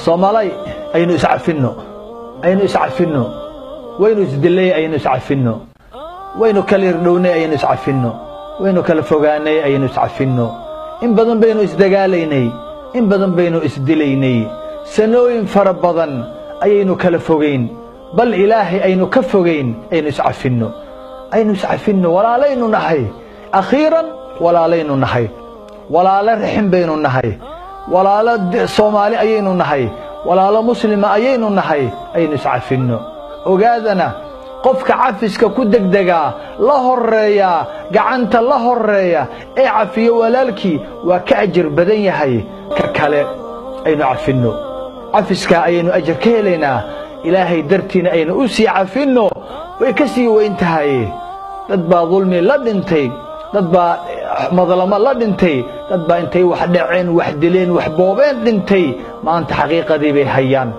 Soomaalay, aynu iscafinno, aynu iscafinno. Waynu isdilay, aynu iscafinno. Waynu kala irdhownay, aynu iscafinno. Waynu kala fogaanay, aynu iscafinno. In badan baynu isdagaalaynay, in badan baynu isdilaynay, sanooyin fara badan ayaynu kala fogayn, bal Ilaahay aynu ka fogayn. Aynu iscafinno, aynu iscafinno. Walaalaynu nahay, akhiiran walaalaynu nahay, walaalo rixin baynu nahay, walaalo Soomaali ayaynu nahay, walaalo Muslima ayaynu nahay. Aynu iscafinno. Ogaadana, qofka cafiska ku degdegaa, la horeeyaa, gacanta la horeeya ee cafiyo walaalkii waa ka ajir badan yahay ka kale. Aynu cafinno, cafiskaa ayaynu ajar ka helaynaa. Ilaahay dartiina aynu u sii cafinno, way ka sii weyn tahay. Dad baa dulmi la dhintay, dad baa madlamo la dhintay, dad baa intay wax dhaceen, wax dileen, wax boobeen dhintay. Maanta xaqiiqadii bay hayaan,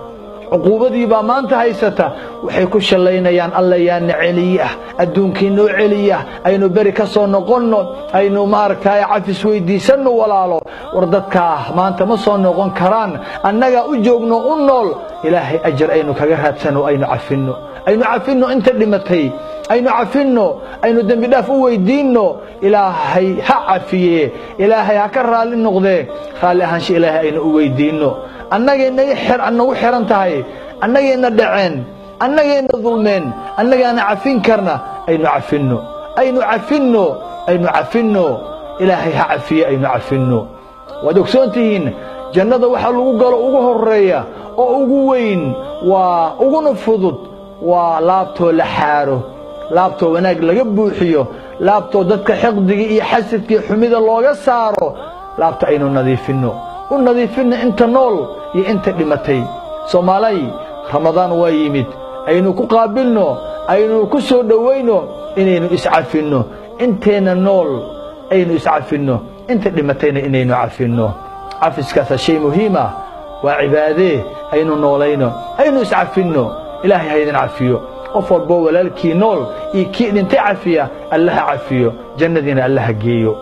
cuquubadii baa maanta haysata. Waxay ku shallaynayaan: Alla yaana celiya, adduunkii noo celiya, aynu beri ka soo noqonno, aynu maaragtay cafis weydiisanno walaalo. War dadkaa maanta ma soo noqon karaan, annagaa u joogno, u nool. Ilaahay ajar aynu kaga raadsano. Aynu cafinno, aynu cafinno inta dhimatay, aynu cafinno, aynu dembi dhaaf u weydiinno. Ilaahay ha cafiye, Ilaahay ha ka raalli noqdee. Raalli ahaansha Ilaahay aynu u weydiinno. Annagay nagu xiran tahay, annagayna dhaceen, annagayna dulmeen, annagaana cafin karna. Aynu cafinno, aynu cafinno, aynu cafinno. Ilaahay ha cafiye, aynu cafinno. Waad ogsoon tihiin, jannada waxaa lagu galo ugu horeeya oo ugu weyn waa uguna fudud waa laabtoo la xaaro, laabtoo wanaag laga buuxiyo, laabtoo dadka xiqdiga iyo xasadkii xumida looga saaro. Laabta aynu nadiifinno, u nadiifinno inta nool iyo inta dhimatay. Soomaalay, Ramadaan waa yimid, aynu ku qaabilno, aynu ku soo dhowayno inaynu iscafinno. Inteenna nool aynu iscafinno, inta dhimatayna inaynu cafinno. Cafiskaasa shay muhiim ah, waa cibaadee. Aynu noolayno, aynu iscafinno. Ilaahay ha idin cafiyo. Qof walboo walaalkii nool iyo kii dhintay cafiya, Allaha cafiyo, jannadiina Allaha geeyo.